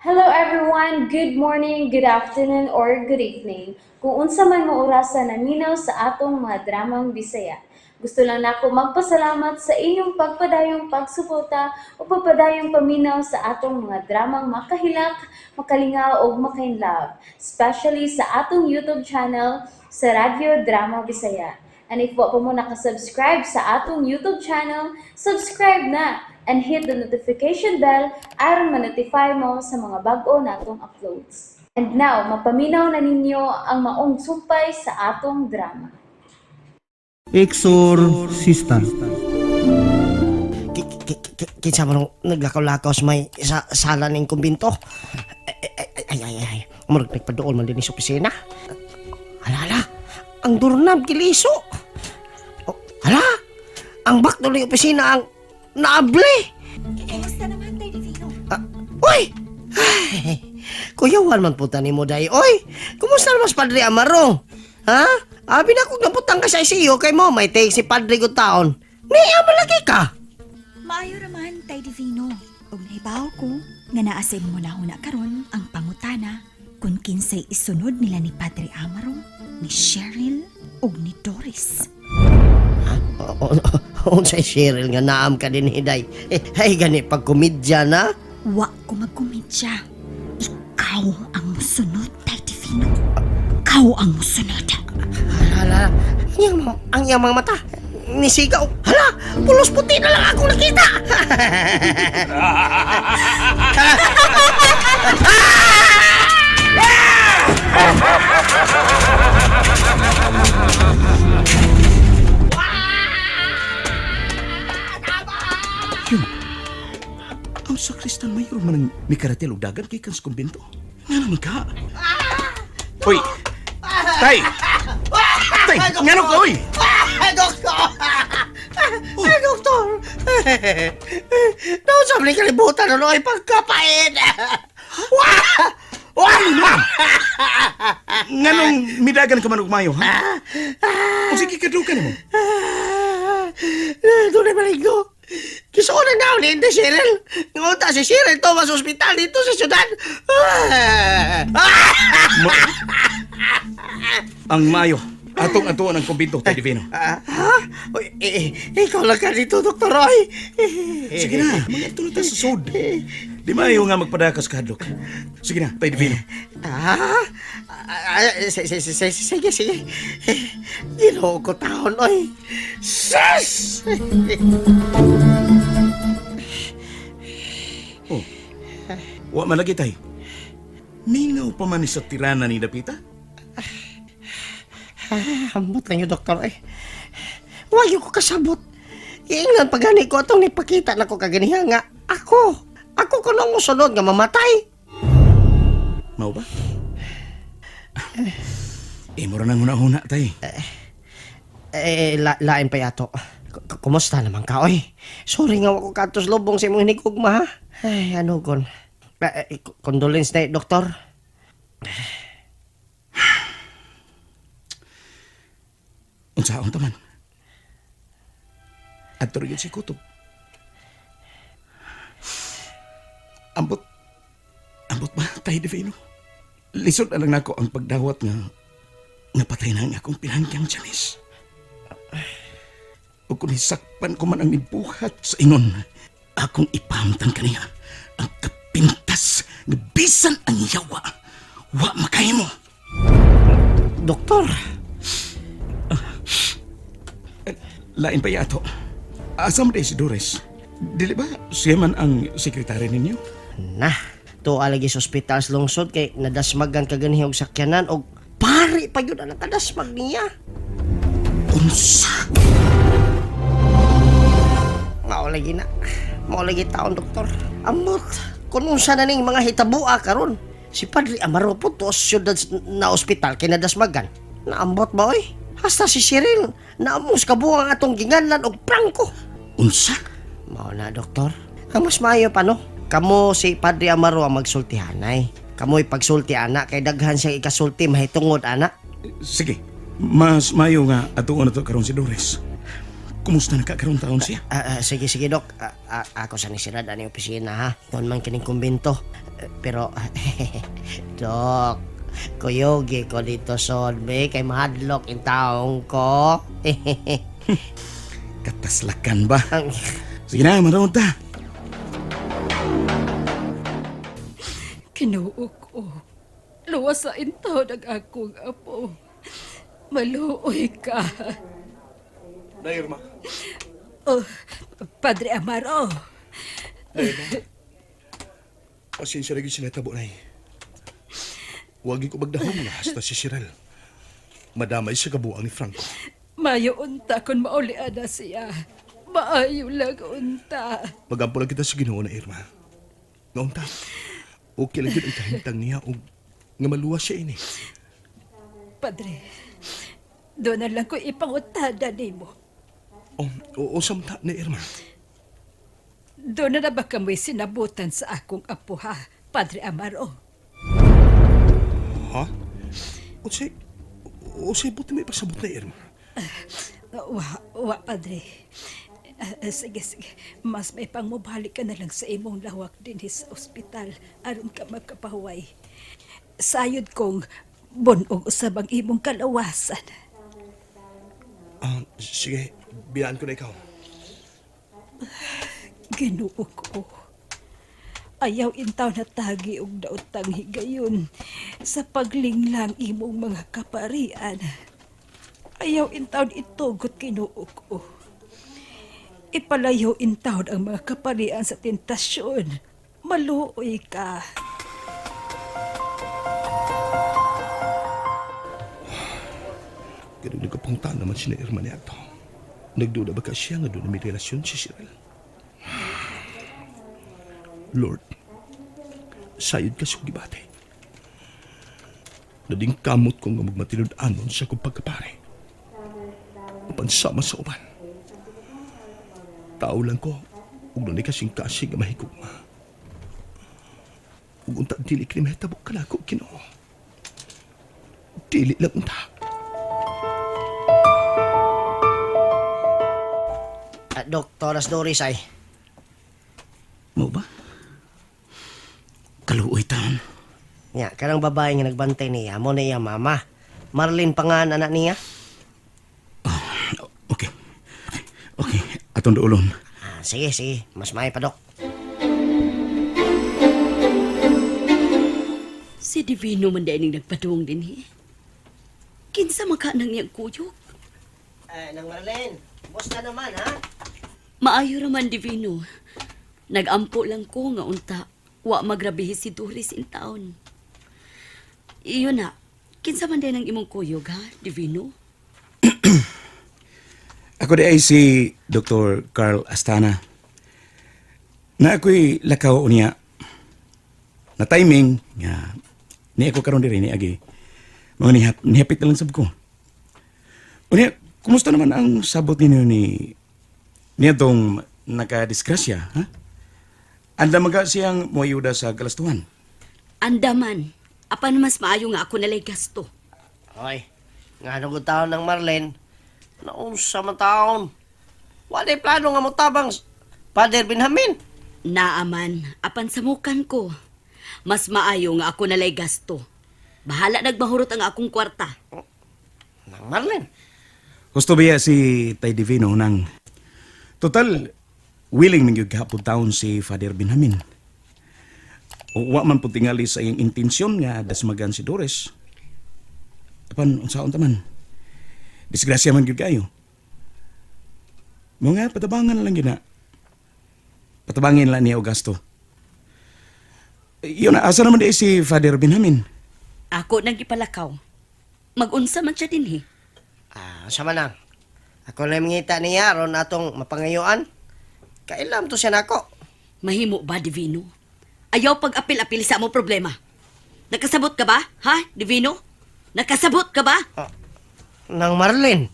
Hello everyone! Good morning, good afternoon, or good evening. Kung unsa man mo orasa naminaw sa atong mga dramang Bisaya. Gusto lang nako magpasalamat sa inyong pagpadayong pagsuporta o pagpadayong paminaw sa atong mga dramang makahilak, makalingaw ug makainlove, especially sa atong YouTube channel sa Radyo Drama Bisaya. And if wa pa mo nakasubscribe sa atong YouTube channel, subscribe na and hit the notification bell aron ma-notify mo sa mga bag-o natong uploads. And now, mapaminaw na ninyo ang maong sumpay sa atong drama. Exorcista. Kinsa man ang naglakaw-lakaw sa may sa sala ning kumbinto? Ay, ay, ay, ay, ay. Murag nagpaduol man din sa opisina. Hala, hala. Ang doorknob giliso. Oh, hala. Ang back door ng opisina ang naable. Kumusta naman, Tay Divino? Ah, uy! Ay, kuyawan man po tani mo, day. Oy, kumusta naman si Padre Amaro? Ha? Abi na kung nabutang ka sa ICU kay mo, may take si Padre ko taon. Ni, malaki ka. Maayo raman, Tay Divino. Ug nahibaw ko nga naa sa imong hunahuna karon ang pangutana kung kinsay isunod nila ni Padre Amaro, ni Cheryl ug ni Doris. Unsay Cheryl nga naam ka din hiday. Eh, ay gani pag komedya na. Wa ko magkomedya. Ikaw ang musunod, Tay Divino. Ikaw ang musunod. Hala, hala. Ang iyang mga mata. Nisigaw. Hala, pulos puti na lang akong nakita. Yun. Ang sakristan mayor man ang mikaratel og dagan kay kans kumbento. Nga naman ka. Uy! Tay! Tay! Ngano ka, uy? Ay, doktor! Ay, doktor! Naon sa aming kalibutan ano ay pagkapain! Wah! Wah! Nganong midagan ka man og mayo, ha? O sige, kadukan mo. Doon ay maligo. Gusto ko na naon ni Cheryl. Ngunta si Cheryl to sa ospital dito sa syudad. Ang mayo. Atong atuan ang kumbento, Tay Divino. Ah, ha? Uy, eh, eh, ikaw lang ka dito, Doktor Roy. Sige na, mga na ta sa sud. Di mayo nga magpadakas ka hadlok. Sige na, Tay Divino. Ah, ah, sige, sige. Ginoo ko taon, oy. Sus! Oh. Wa man lagi, Tay. Mingaw pa man ni sa tirana ni Dapita. Ah, ambot lang yun, doktor, eh. Huwag ko kasabot. Iingnan pagani ko atong nipakita na ko kaganiha nga. Ako, ako ko nang musunod nga mamatay. Mao ba? Imo ra nang huna-huna, Tay. Eh, lain pa yato. Kumusta naman ka, oy? Sorry nga wako kadtos lubong sa imong hinigugma, ha? Ay, ano gon? Eh, eh, condolence na, doktor. Unsaon ta man? Adto ra gyud si Kutob. Ambot. Ambot ba, Tay Divino? Lisod na lang nako ang pagdawat nga napatay na ang akong pinanggang Janice. O kung hisakpan ko man ang nibuhat sa ingon, akong ipahamtang kaniya ang kapintas nga bisan ang yawa, wa makahimo. Doktor, Lain pa yato. Asa mo si Doris? Dili ba siya man ang sekretary ninyo? Na, tuwa lagi sa ospital sa lungsod kay nadasmagan ka ganihi og sakyanan og pari pa yun ang nakadasmag niya. Unsa? Mao lagi na. Mao lagi taon, doktor. Amot, kung unsa na ning mga hitabua karon. Si Padre Amaro po to siyudad na ospital kay nadasmagan. Naambot ba oy? Hasta si Cyril, naamos kabuang atong ginganlan og prangko. Unsa? Mao na, doktor. Ang mas maayo pa, no? Kamo si Padre Amaro ang magsultihanay. Kamo'y pagsulti, ana, kay daghan siyang ikasulti mahitungod, ana. Sige, mas mayo nga atuon na to karon si Doris. Kumusta na ka karon taon siya? Ah, ah, sige, sige, Dok. Ah, ah, ako sa nisirad ani opisina, ha? Doon man kining kumbento. Eh, Pero, Dok, kuyugi ko dito son, be, kay mahadlok in taong ko. Kataslakan ba? Sige na, manood ta. Kinuo ko. Luwas sa intaw ng akong apo. Maluoy ka. Na, Irma. Oh, Padre Amaro. Pasensya na gyud sinatabo nay. Huwag ko magdahom nga hasta si Cheryl. Madamay sa kabuang ni Franco. Mayo unta kung maulian na siya. Maayo lang unta. Magampo lang kita sa Ginoo na Irma. Ngaon ta, okay lang yun ang kahintang niya o nga maluwas siya ini. Padre, doon na lang ko ipangutada nimo. O, o, samta na Irma. Doon na na ba kamoy sinabutan sa akong apo ha, Padre Amaro? Ha? Unsay, unsay buti may pasabot na Irma. Wa, wa, Padre. Sige, sige. Mas may pangmubalik ka na lang sa imong lawak din sa ospital aron ka magkapahuway. Sayod kong bunog usab ang imong kalawasan. Ah, sige, biyaan ko na ikaw. Ginoo ko. Ayaw intaw na tagi og daotang higayon sa paglinglang imong mga kaparian. Ayaw intaw itugot Ginoo ko. Ipalayo intaw ang mga kaparian sa tentasyon. Maluoy ka. Ganun nagkapunta naman si na Irma niya ato. Nagduda ba ka siya nga doon na may relasyon si Cheryl? Lord, sayod ka sa gibate. Nading kamot ko nga magmatinud-anon sa kong pagkapare. Mapansama sa uban. Tao lang ko, ug dunay kasing kasing nga mahigugma. Ug unta dili kini mahitabo kanako Ginoo. Dili lang unta. Ah, Dok, Toras Doris ay. Mo ba? Kaluoy taon. Nya, kanang babae nga nagbantay niya, mo na iya mama. Marlene pa nga ang anak niya. Okay. Okay, atong duolon. Ah, sige, sige. Mas may pa, Dok. Si Divino man dahil nagpadung din eh. Kinsa man ka nang niyang kuyog? Eh, nang Marlene, boss na naman, ha? Maayo raman Divino. Nagampo lang ko nga unta. Wa magrabihi si Doris in town. Iyon na. Kinsa man din ang imong kuyog ha, Divino? Ako di ay si Dr. Carl Astana. Na ako'y lakaw niya. Na timing nga ni ako karon diri ni agi. Mga nihapit na lang sab ko. Unya, kumusta naman ang sabot ninyo ni niya tong nakadisgrasya, ha? Anda maga siyang moayuda sa kalastuhan. Andaman. Apan mas maayo nga ako nalay gasto. Hoy, nga nung taon ng Marlene, naunsa man taon. Wala'y plano nga motabang Father Benjamin. Naaman, apan samukan ko. Mas maayo nga ako nalay gasto. Bahala nagbahurot ang akong kwarta. Nang Marlene. Gusto biya si Tay Divino nang total willing man gyud gahapon taon si Father Benjamin. Wa man pud tingali sa iyang intensyon nga dasmagan si Doris. Apan unsaon ta man? Disgrasya man gyud kayo. Mo nga patabangan na lang gyud na. Patabangin lang ni Augusto. Yun na, asa naman di si Father Benjamin? Ako nang gipalakaw. Magunsa man siya dinhi. Ah, sama nang. Ako na mangita niya ron atong mapangayuan. Kailam to siya nako. Mahimo ba, Divino? Ayaw pag-apil-apil sa mo problema. Nakasabot ka ba, ha, Divino? Nakasabot ka ba? Nang Marlene.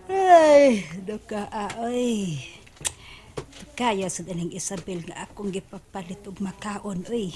Ay, duka oy. Kaya sa daning Isabel nga akong gipapalit og makaon oy.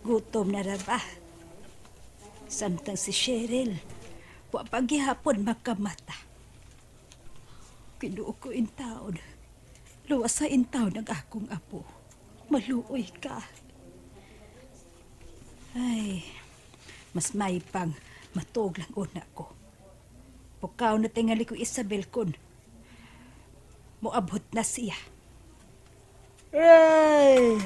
Gutom na ra ba? Samtang si Cheryl, wa pa gihapon makamata. Kinuo ko in taon. Luwas sa in taon ang akong apo. Maluoy ka. Ay, mas may pang matuog lang una ko. Pukaw na tingali ko Isabel kun. Moabot na siya. Ay!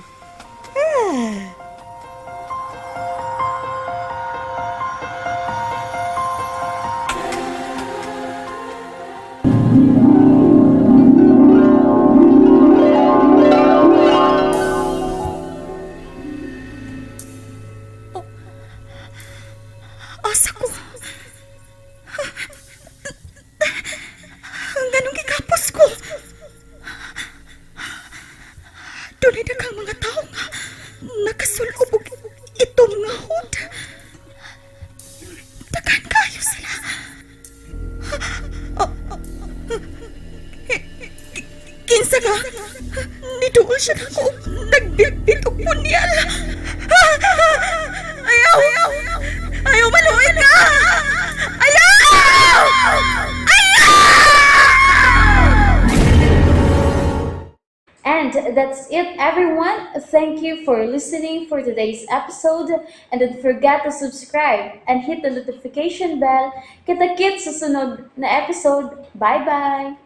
Asa ko? Ang ganong gikapos ko? Dunay daghang mga tao nga nakasulob og itom nga hood. Daghan kayo sila. Kinsa ka? Niduol siya nako og nagbilbil og punyal. Ayaw! Ayaw, maluoy ka! Ayaw! And that's it, everyone. Thank you for listening for today's episode. And don't forget to subscribe and hit the notification bell. Kita-kits sa sunod na episode. Bye-bye!